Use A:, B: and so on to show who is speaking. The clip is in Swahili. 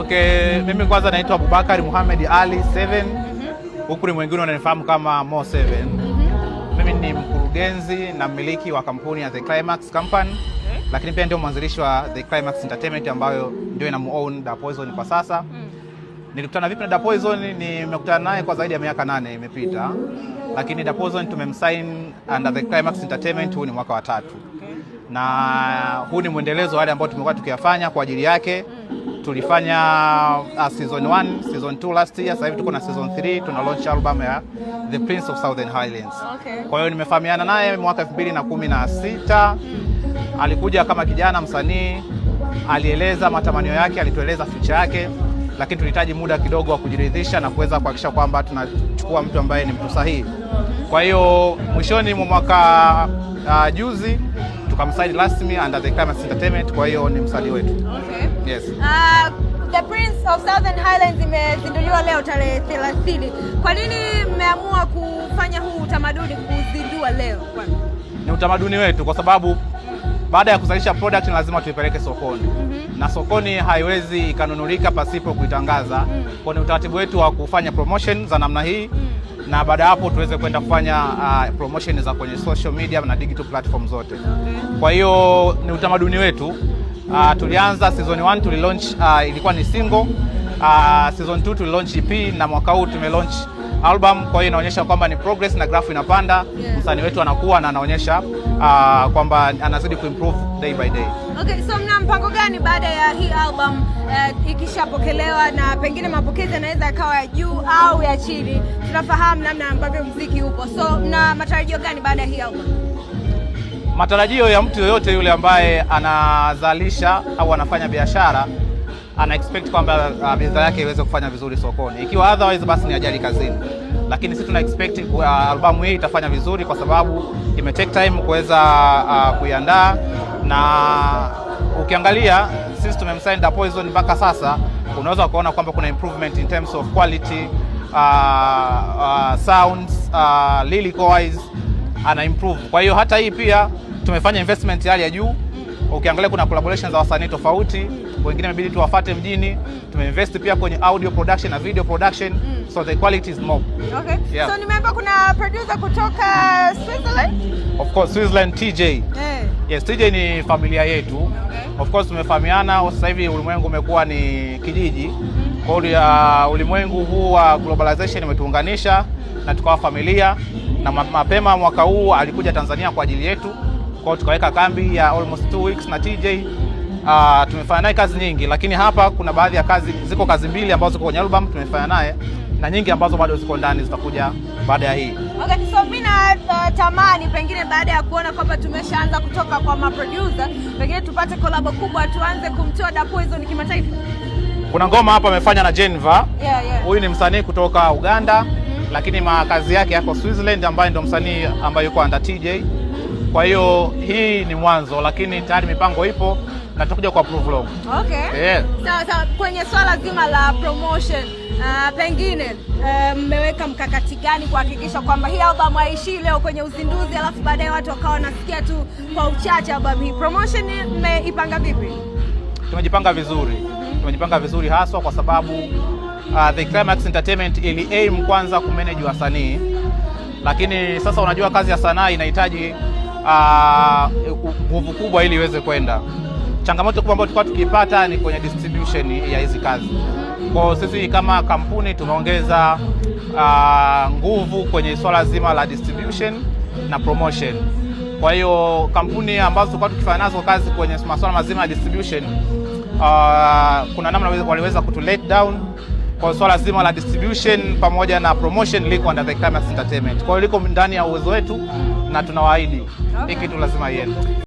A: Okay, mimi kwanza naitwa Abubakar Muhammad Ali 7, huku ni mwingine wananifahamu kama Mo 7. Mimi ni mkurugenzi na mmiliki wa kampuni ya The Climax Company, lakini pia ndio mwanzilishi wa The Climax Entertainment ambayo ndio inamuown Da Poison kwa sasa. Nilikutana vipi na Da Poison? Nimekutana naye kwa zaidi ya miaka 8 imepita, lakini Da Poison tumemsign under The Climax Entertainment, huu ni mwaka wa 3 na huu ni mwendelezo wa wale ambao tumekuwa tukiyafanya kwa ajili yake. Tulifanya season 1, season 2 last year. Sasa hivi tuko na season 3, tuna launch album ya The Prince of Southern Highlands. Kwa hiyo nimefahamiana naye mwaka 2016. Alikuja kama kijana msanii, alieleza matamanio yake, alitueleza future yake, lakini tulihitaji muda kidogo wa kujiridhisha na kuweza kuhakikisha kwamba tunachukua mtu ambaye ni mtu sahihi. Kwa hiyo mwishoni mwa mwaka juzi tukamsign rasmi under The Climax Entertainment. Kwa hiyo ni msanii wetu. Yes.
B: The Prince of Southern Highlands imezinduliwa leo tarehe 30. Kwa nini mmeamua kufanya huu utamaduni kuzindua leo?
A: Ni utamaduni wetu kwa sababu baada ya kuzalisha product ni lazima tuipeleke sokoni na sokoni haiwezi ikanunulika pasipo kuitangaza. Kwa ni utaratibu wetu wa kufanya promotion za namna hii na baada ya hapo tuweze kwenda kufanya promotion za kwenye social media na digital platform zote. Kwa hiyo ni utamaduni wetu. Tulianza season 1 tulilaunch, ilikuwa ni single. Season 2 tulilaunch EP na mwaka huu tumelaunch album. Kwa hiyo inaonyesha kwamba ni progress na graph inapanda. Msanii wetu anakuwa na anaonyesha kwamba anazidi kuimprove day by day.
B: Okay, so mna mpango gani baada ya hii album ikishapokelewa na pengine mapokezi yanaweza yakawa ya juu au ya chini? Tunafahamu namna ambavyo mziki upo, so mna matarajio gani baada ya hii album?
A: Matarajio ya mtu yoyote yule ambaye anazalisha au anafanya biashara ana expect kwamba bidhaa yake iweze kufanya vizuri sokoni. Ikiwa otherwise, basi ni ajali kazini, lakini sisi tuna expect albamu hii itafanya vizuri kwa sababu ime take time kuweza kuiandaa, na ukiangalia sisi tumemsign Da Poison mpaka sasa, unaweza kuona kwamba kuna improvement in terms of quality, sounds, lyrical wise ana improve. Kwa hiyo hata hii pia tumefanya investment ya hali ya juu. Ukiangalia kuna collaboration za wasanii tofauti, wengine imebidi tuwafate mjini. Tumeinvest pia kwenye audio production na video production, so the quality is more. Yeah.
B: So nimeambiwa kuna producer kutoka Switzerland?
A: Of course, Switzerland, TJ. Yes, TJ ni familia yetu. Of course tumefahamiana, sasa hivi ulimwengu umekuwa ni kijiji. Kwa hiyo ulimwengu huu wa globalization umetuunganisha na tukawa familia, na mapema mwaka huu alikuja Tanzania kwa ajili yetu. Kwa hiyo tukaweka kambi ya almost 2 weeks na TJ. Tumefanya naye kazi nyingi, lakini hapa kuna baadhi ya kazi, ziko kazi mbili ambazo ziko kwenye album tumefanya naye na nyingi ambazo bado ziko ndani zitakuja baada ya hii.
B: Okay, so mimi na tamani pengine baada ya kuona kwamba tumeshaanza kutoka kwa maproducer, pengine tupate collab kubwa, tuanze kumtoa Da Poison kimataifa.
A: Kuna ngoma hapa amefanya na Genva. Huyu ni msanii kutoka Uganda, lakini makazi yake yako Switzerland, ambaye ndo msanii ambaye yuko under TJ. Kwa hiyo hii ni mwanzo, lakini tayari mipango ipo na tutakuja kwa approve logo. Yeah.
B: Sawa sawa. Kwenye swala zima la promotion, pengine mmeweka mkakati gani kuhakikisha kwamba hii album haishii leo kwenye uzinduzi alafu baadaye watu wakawa wanasikia tu kwa uchache album hii? Promotion mmeipanga vipi?
A: Tumejipanga vizuri, tumejipanga vizuri haswa kwa sababu The Climax Entertainment ili aim kwanza kumanage wasanii, lakini sasa unajua kazi ya sanaa inahitaji nguvu kubwa ili iweze kwenda. Changamoto kubwa ambayo tulikuwa tukiipata ni kwenye distribution ya hizi kazi. Kwa sisi kama kampuni tumeongeza nguvu kwenye swala zima la distribution na promotion. Kwa hiyo kampuni ambazo tulikuwa tukifanya nazo kazi kwenye masuala mazima ya distribution, kuna namna waliweza kutu let down kwa swala zima la distribution pamoja na promotion liko under The Climax Entertainment. Kwa hiyo liko ndani ya uwezo wetu na tunawaahidi hii kitu lazima iende.